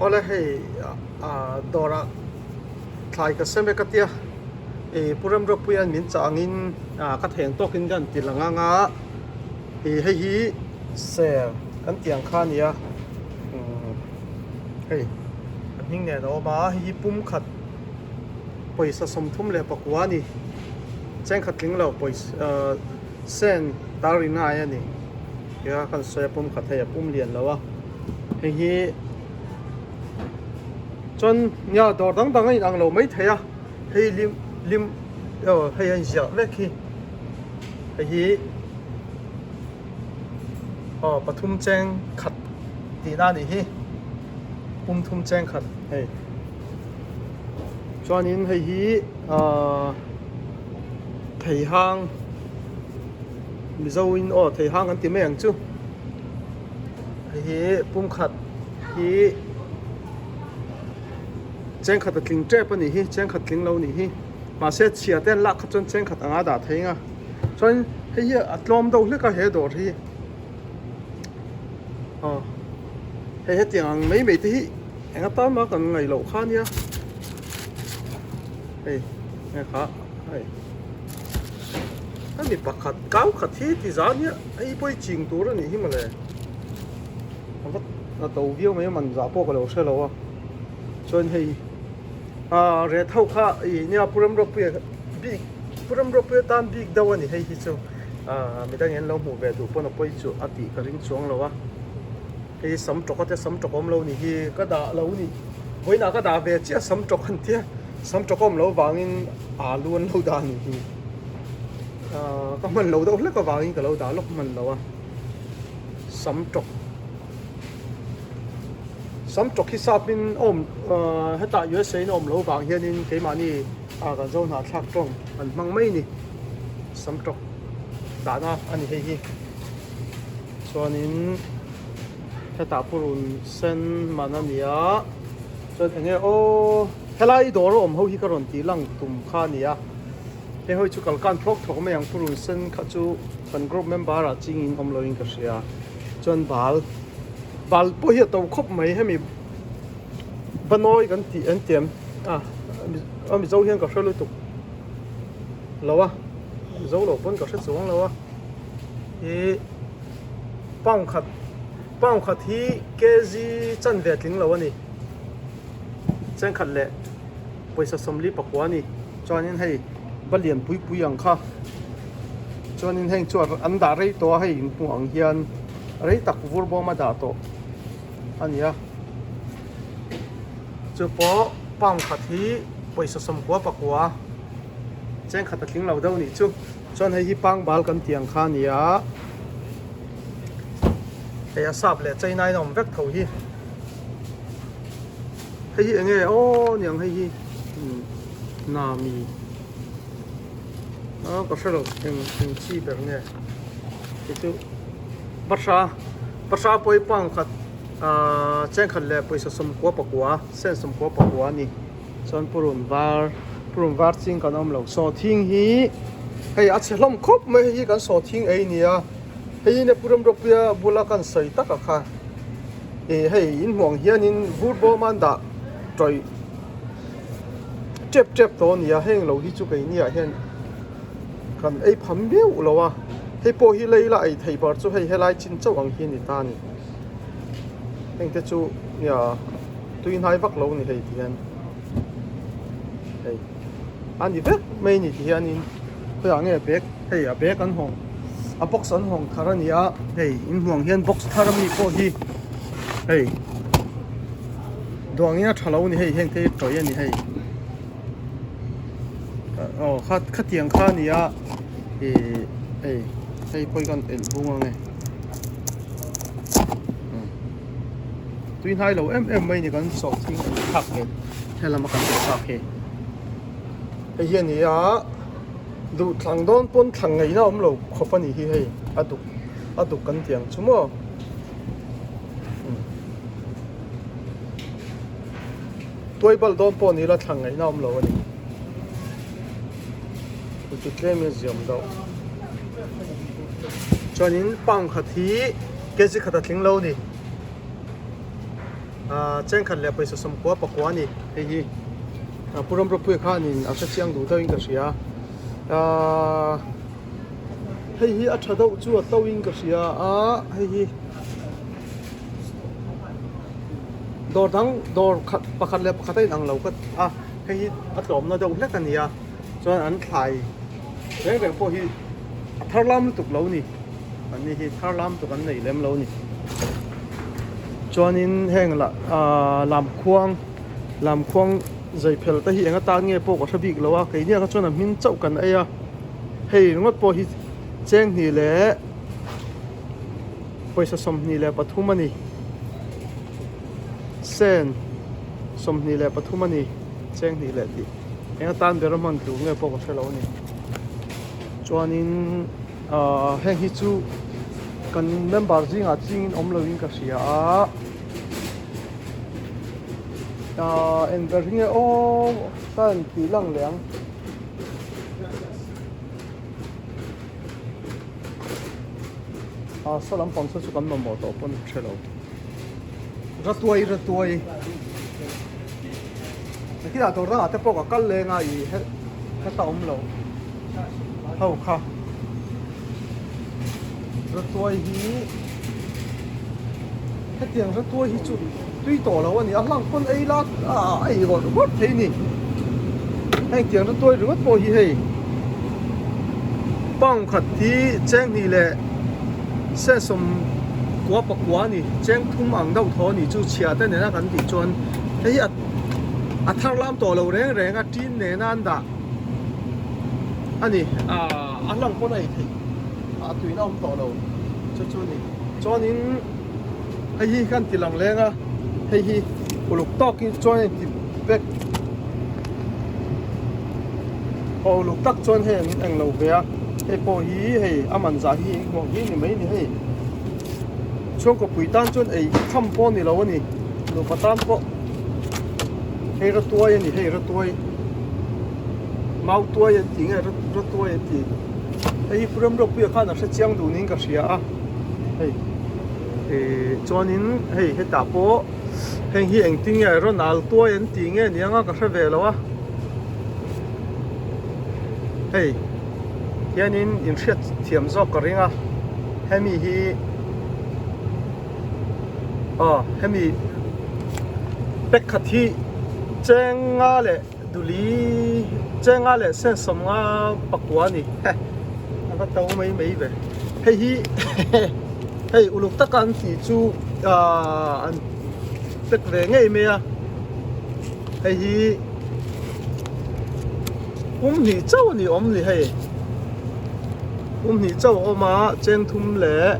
Awle hei ah dawrah thlai ka sem e ka tia ih Pu Remruatpuia'n min chah angin ah ka theng tawkin ka han ti lang ang a ih hei hi ser kan tih ang kha a ni a umm hei a hming nen a awm a hei hi pum khat pawisa 34 a ni chengkhat tling lo pawisa ah sen tar rinai a ni. Tia kan sawi a pum khat hei a pum lian lo a hei hi chuan nia dawr dang dang a inang lo mai thei a hei lim lim aw hei a inziah vek hi hei hi aw pathum cheng khat tihna a nih hi pum thum cheng khat hei chuanin hei hi ahh theihang. Mizo in aw thei hang an ti mai ang chu hei hi pumkhat hi chengkhat a tling tep a nih hi chengkhat tling lo a nih hi mahse chhia te an lak kha chuan chengkhat anga dah thei ang a chuan hei hi a tlawm deuh hlek a he dawr hi aw hei hetiang ang mai mai te hi eng atan mah kan ngaih loh kha ania hei nge kha hei. Hemi pakhat kau khat hi ti zan hi hei pawh hi ching tur a nih hi mawle a va a to viau mai a man zah pawh ka lo hre lo a chuan hei ah ret ho kha ih nia Pu Remruatpuia bik Pu Remruatpuia tan bik deuh a ni hei hi chu ah midang in an lo hmuh ve duh pawn a pawi chu a tih ka ring chuang lo a hei sam tawk a te sam tawk awm lo ni hi ka dah lo ni vawiinah ka dah ve chiah sam tawk an tia. Sam tawkawm lo vangin alu an lo dah a nih hi. Ahh ka hman lo deuh hlek avangin ka lo dah lawk hman lo a. Sam tawk Sam tawk hi sapin a awm ahh hetah USA in a awm lo vang hianin keimahni ah kan zo hnahthlak tawng an hmang mai a ni. Sam tawk dahna a ni hei hi. Chuanin hetah purun sen man a ni a. Chuan enge aw helai dawr a awm ho hi ka rawn tih lang tum kha a ni a heng ho hi chu kalkan thlawk thlawk mai ang purun sen kha chu kan group member ah ching in awm lo in ka hria chuan bal bal pawh hi a to khawp mai hemi banawi kan tih an tiam a a mizo hian ka hre lutuk lo a mizo lo pawn ka hre chuang lo a ih pound khat. Pound khat hi kg chanve tling lo a ni. Chengkhat leh pawisa 49 a ni. Chuanin hei va lian pui pui ang kha. Chuanin heng chu an dah rei tawh a hei inhmuh ang hian rei tak vur bawm a dah tawh a ni a. Chu pawh pound khat hi pawisa 99 chengkhat a tling lo deuh a nih chu. Chuan hei hi pangbal kan tih ang kha a ni a. Hei a sap leh chei nain a awm vek tho hi. Hei hi enge aw niang hei hi nami a ka hre lo eng eng chi ber nge hei chu bahra bahra pawh hi pound khat ah chengkhat leh pawisa 99 cent 99 a ni. Chuan purun var purun var ching kan awm lo sawhthing hi hei a chhe hlawm khawp mai hei hi kan sawhthing ei nia hei hi Nepuram Ropuia bula kan sawi tak a kha ih hei in hmuh ang hianin vur bawm an dah tawih tep tep tawh a ni a heng lo hi chu keini ah hian kan ei pham viau lo a hei pawh hi lei la ei thei bar chu hei helai chin chauh ang hi a ni ta a ni heng te chu nia. Tui hnai vak lo ni hei ti hian hei a ni vek mai ni ti hianin khawiah nge bag hei a bag an hawng a box an hawng thar a ni a hei inhmuang hian box thar ami pawh hi hei duangin a tha lo ni hei heng te hi tawih a ni hei aw kha khatiang kha a ni a ih hei hei pawh hi kan elh bung ang e. Tui hnai lo em em mai ni kan sawhthing an thlak ve helam a kan tih thlak hi hei hi a ni a duh thlang dawn pawn thlang ngaihna awm lo khawp a nih hi hei a duk a duk kan tih ang chu maw tuai bal dawn pawh ni ila thlang ngaihna awm lo a ni chu tlem in a ziam deuh chuanin pound khat hi kg khat a tling lo a ni. Ahh chengkhat leh pawisa 90 pakua a ni hei hi Pu Ramropuia khanin a hre chiang duh deuhin ka hria ahh hei hi a tha deuh chu a to in ka hria a hei hi dawr dang dawr khat pakhat leh pakhat a inang lo ka a hei hi a tlawmna deuh hlek a ni a chuan an thlai reng reng pawh hi a thar lam lutuk lo a ni. An ni hi thar lam tuk an nei lem lo a ni. Chuanin heng lah ahh lamkhuang lamkhuang zai phel te hi eng atan nge pawh ka hre bik lo a keini ah kha chuan a hming chauh kan ei a hei ringawt pawh hi chenghnih leh pawisa 23 a ni sen 23 a ni chenghnih leh tih eng atan ber a hman tur nge pawh ka hre lo a ni chuanin. Ahh heng hi chu kan member zingah chingin awm loin ka hria a ahh eng ber hi nge aw ka rawn tih lang leh ang ah saw lampang saw chu kan mamawh tawh pawn ka hre lo ratuai ratuai nakinah dawr dangah te pawh ka kal leng a ih heta awm lo. Ho kha ratuai hi hetiang ratuai hi chu tui tawh lo a ni a hlang pawn ei la a ei rawt rawt thei a ni heng tiang ratuai ringawt pawh hi hei pound khat hi cheng hnih leh sesawm kua pakua a ni cheng thum ang deuh thaw a ni chu chhia te nena kan tih chuan hei hi a thar lam tawh lo reng reng a tin nena an dah. A ni a hlang pawn a ei theih a tuina awm tawh lo chu chu a ni chuanin hei hi khan ti lang leng a hei hi uluk tawkin chuan a inti vek aw uluk tak chuan hei an englo ve a hei pawh hi hei a man zah hi engmawh hi ni mai a ni hei chhungkaw pui tan chuan ei tham pawh a ni lo a ni nupa tan pawh. Hei ratuai a ni hei ratuai mau tuai an tih nge ratuai an tih hei hi Pu Remruatpuia khan a hre chiang duh niin ka hria a hei ih chuanin hei hetah pawh heng hi engtin nge rawn al tuai an tih nge ni anga ka hre ve lo a hei hianin inhriat thiam zawk ka ring a hemi hi. Aw hemi pack khat hi cheng nga leh duli cheng nga leh sen 50 pakua a ni heh a va to mai mai ve hei hi hei uluk taka an tih chu ahh an pack ve ngei mai a hei hi pum hnih chauh a ni awm ni hei pum hnih chauh a awm a cheng thum leh.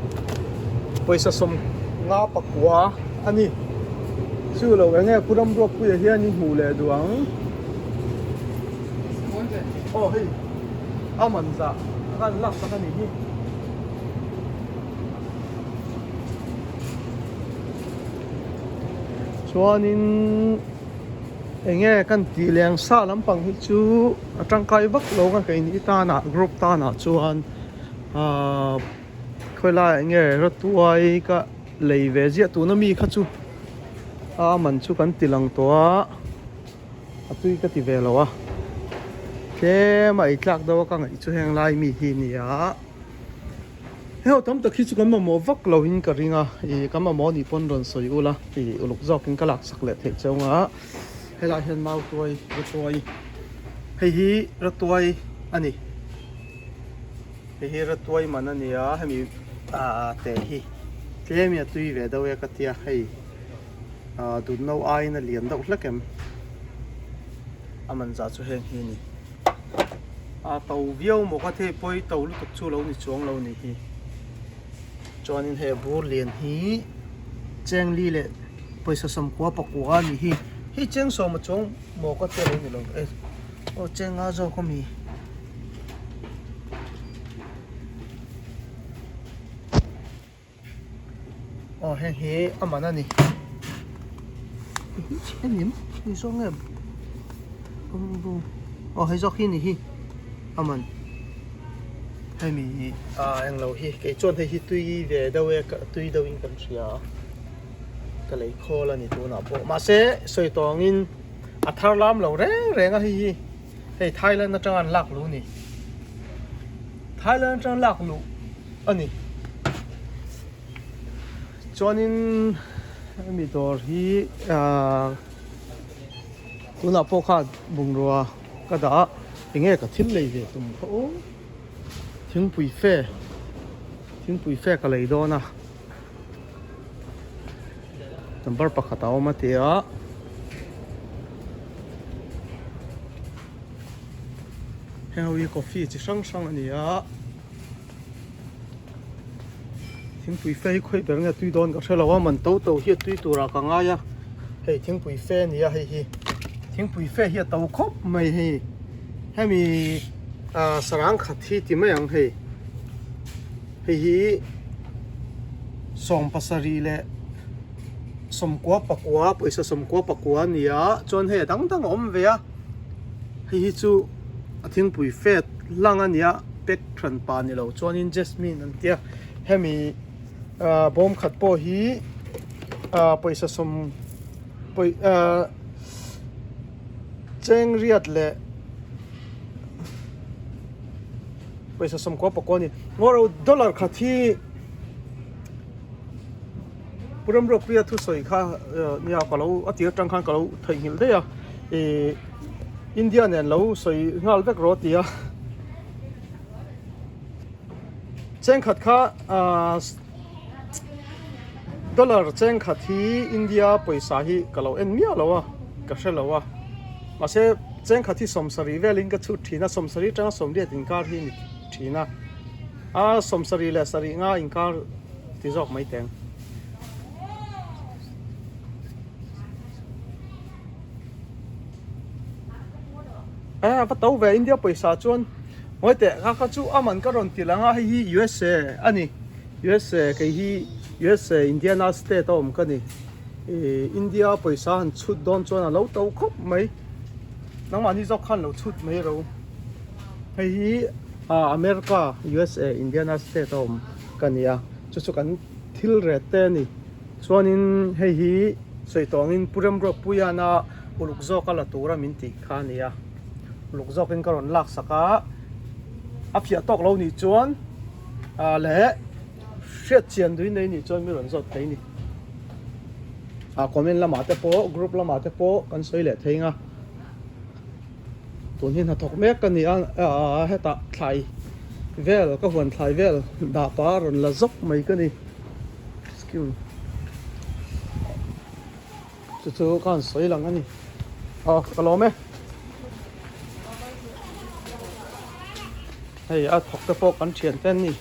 Pawisa 50 pakua a ni. Chu lo eng nge Pu Ramruatpuia hian i hmuh leh duh ang? Aw hei a man zah a kan lak tak a nih hi. Chuanin eng nge kan tih leng sa lampang hi chu a tangkai vak lo ka keini tanah group tanah chuan ahh. Khawilai ah nge ratuai ka lei ve ziah tuna mi kha chu a man chu kan ti lang tawh a a tui ka ti ve lo a tlem a ei tlak deuh a ka ngaih chu heng lai mi hi a ni a heng ho tam tak hi chu kan mamawh vak lo in ka ring a ih kan mamawh anih pawn rawn sawi ula ih uluk zawk in ka lak sak leh theih cheu ang a helaiah hian mau tuai ratuai hei hi ratuai a ni. Hei hi ratuai man a ni a hemi ah te hi tlem in a tui ve deuh e ka tia hei ah dut no aiin a lian deuh hlek em a man zah chu heng hi a ni a to viau maw ka thei pawi to lutuk chu lo ni chuang lo ni hi chuanin hei a bur lian hi cheng li leh pawisa 90 pakua a ni hi hei cheng 10 a chuang maw ka tia lo ni lo e aw cheng nga zawk a mi. Aw heng hi a man a ni hei zawk nge aw hei zawk hi a ni hi a man hemi ah englo hi kei chuan hei hi tui ve deuh e tui deuh in kan hria a. ka lei khawl a ni tunah pawh mahse sawi tawngin a thar lam lo reng reng a hei hi hei Thailand atanga an lak luh a ni Thailand atanga lak luh a ni chuanin hemi dawr hi ahh tunah pawh khan bungrua ka dah a enge ka thil lei ve tum kha aw thingpui fe thingpui fe ka lei dawn a. Number pakhat a awm a ti a. Heng ho hi coffee chi hrang hrang a ni a. Thingpui fe hi khawi ber nge tui dawn ka hre lo a, man to to hi a tui turah ka ngai a. Hei thingpui fe a ni a hei hi. Thingpui fe hi a to khawp mai hei. Hemi ah sarang khat hi ti mai ang hei. Hei hi 70 leh 99 pawisa 99 a ni a chuan hei a dang dang a awm ve a hei hi chu a thingpui fet hlang a ni a pack hran pa ni lo chuanin jasmine an tia hemi ah bawm khat pawh hi ah pawisa sawm pawi ah cheng riat leh. Pawisa 90 pakua a ni. Ngaw dollar khat hi Pu Ramruakpuia thusawi kha nia ka lo a tir atang khan ka lo theihnghilh daih a ih India nen lo sawi nghal vek rawh a ti a chengkhat kha ah dollar chengkhat hi India pawisa hi ka lo en miah lo a ka hre lo a mahse chengkhat hi 70 velin ka chhut thin a 70 atanga 80 inkar hi a ni thin a a 70 leh sarih nga inkar ti zawk mai teng. A va to ve India pawisa chuan ngawi teh kha kha chu a man ka rawn ti lang a hei hi USA a ni USA kei hi USA Indiana state a awm ka ni ih India pawisa han chhut dawn chuan a lo to khawp mai nangmahni zawk khan lo chhut mai ro hei hi ah America USA Indiana state a awm ka ni a chu chu kan thil ret te a ni. Chuanin hei hi sawi tawngin Pu Remruatpuiana uluk zawka la tura min tih kha a ni a, uluk zawkin ka rawn lak sak a, a fiah tawk lo nih chuan ah leh hriat chian duin nei nih chuan mi rawn zawt thei a ni. Ah comment lamah te pawh group lamah te pawh kan sawi leh thei ang a, tun hi hnathawk mek ka ni a ah hetah thlai vel ka huan thlai vel dah pah a rawn la zawk mai ka ni. Skill chu chu ka han sawi lang a ni aw ka lawm e hei a thawk te pawh kan thian te an ni.